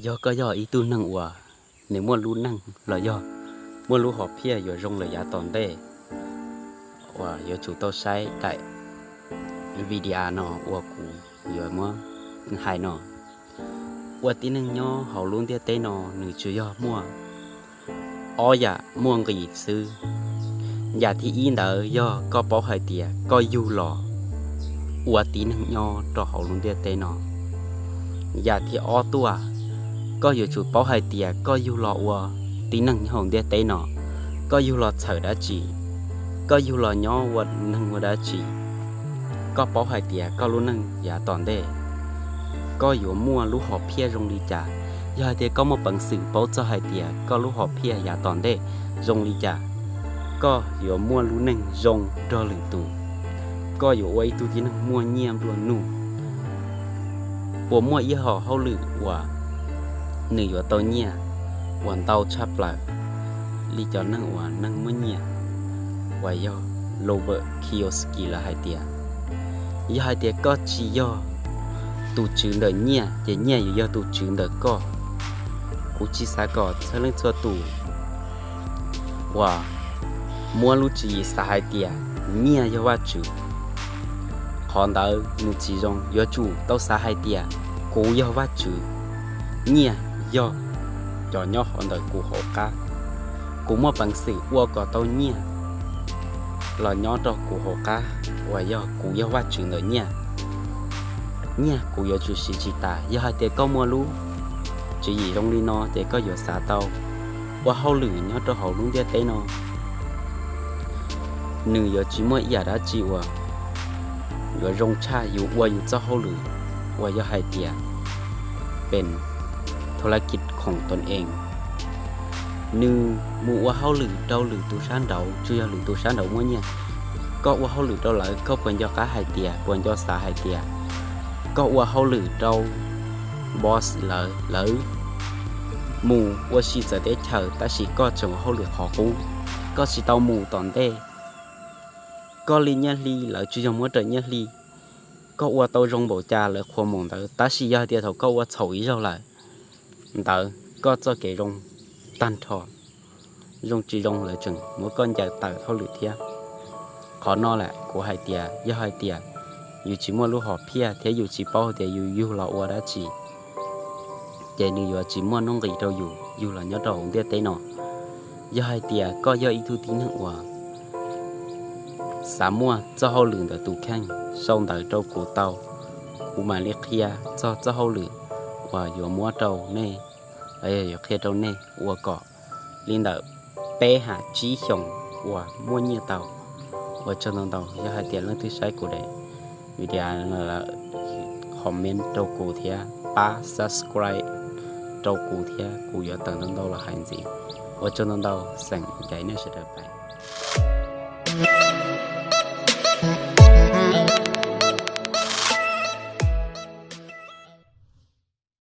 Yog koj yog ib tug neeg uas nws muaj lub neej los yog muaj lub hom phiaj yuav zoo lawm yav tom ntej, uas yuav tsum tau saib daim video no uas kuv yuav muab hais no. Ua tib neeg nyob hauv lub ntiaj teb no nws tsuas yog muaj ob yam muaj nqis xwb. Yam thib ib ntawd yog koj paub hais tias koj yug los ua tib neeg nyob rau hauv lub ntiaj teb no. Yam thib ob tuaj, koj yuav tsum paub hais tias koj yug los ua tib neeg nyob hauv ntiaj teb no, koj yug los txhawm dab tsi, koj yug los nyob ua neeg ua dab tsi. Koj paub hais tias koj lub neej yav tom ntej koj yuav muaj lub hom phiaj zoo li cas. Yog hais tias koj muaj peev xwm paub txog hais tias koj lub hom phiaj yav tom ntej zoo li cas, koj yuav muaj lub neej zoo nrog lwm tus, koj yuav ua ib tug tib neeg muaj nyiaj nplua nuj, uas muaj ib hom hauj lwm uas nws yuav tau nyiaj uas ntau tshaj plaws li cov neeg uas neeg muaj nyiaj, uas yog Robert Kiyosaki lawv hais tias, yog hais tias koj tsis yog tus tswv ntawm nyiaj ces nyiaj yuav yog tus tswv ntawm koj. Kuv tsis xav kom txhua leej txhua tus uas muab lub tswv yim xav hais tias nyiaj yog Vajtswv. Qhov ntawd nws tsis zoo, yuav tsum tau xav hais tias kuv yog Vajtswv, nyiaj yog cov nyob hauv ntawm kuv hauv qab. Kuv muaj peev xwm ua kom tau nyiaj los nyob rau kuv hauv qab, uas yog kuv yog Vajtswv ntawm nyiaj. Nyiaj kuv yuav tsum siv tsis tas. Yog hais tias koj muaj lub tswv yim zoo li no ces koj yuav xav tau ua hauj lwm nyob rau hauv lub ntiaj teb no, nws yuav tsis muaj ib yam dab tsi uas yuav zoo tshaj yus ua yus txoj hauj lwm uas yog hais tias เป็นธุรกิจของตนเอง. Nws mus ua hauj lwm rau lwm tus sab nraud, tsuas yog lwm tus sab nraud muaj nyiaj. Koj ua hauj lwm rau lawv, koj puas nco qab hais tias, puas nco xav hais tias koj ua hauj lwm rau boss lawv, lawv mus ua si txawv teb chaws tab sis koj tseem ua hauj lwm qhov qub, koj tsis tau mus tom ntej. Koj li nyiaj hli lawv tsuas yog muab raws nyiaj hli. Koj ua tau zoo npaum cas lawv qhuas npaum ntawd, tab sis yog hais tias thaum koj ua txhaum ib zaug lawm, ntawd koj txoj kev zoo tag nrho, zoo tsis zoo lawv tseem muab koj ncaws tawm hauj lwm thiab. Qhov no lawm kuv hais tias yog hais tias yus tsis muaj lub hom phiaj thiab yus tsis paub tias yus yug los ua dab tsi, ces nws yuav tsis muaj nuj nqis rau yus yug los nyob rau hauv ntiaj teb no. Yog hais tias koj yog ib tug tib neeg uas xav muaj txoj hauj lwm ntawm tus kheej, sau ntawv rau kuv tau, kuv mam li qhia txog txoj hauj lwm uas yuav muab rau nej, los yog yuav qhia rau nej ua kom li ntawm peb ham tsib xyoos uas muaj nyiaj tau. Ua tsaug ntau ntau, yog hais tias leej twg saib kuv daim video no lawm, comment rau kuv thiab pab subscribe rau kuv thiab kuv yuav tawm ntau ntau los hais ntxiv. Ua tsaug ntau ntau, xeem ncaim nej sawv daws pais.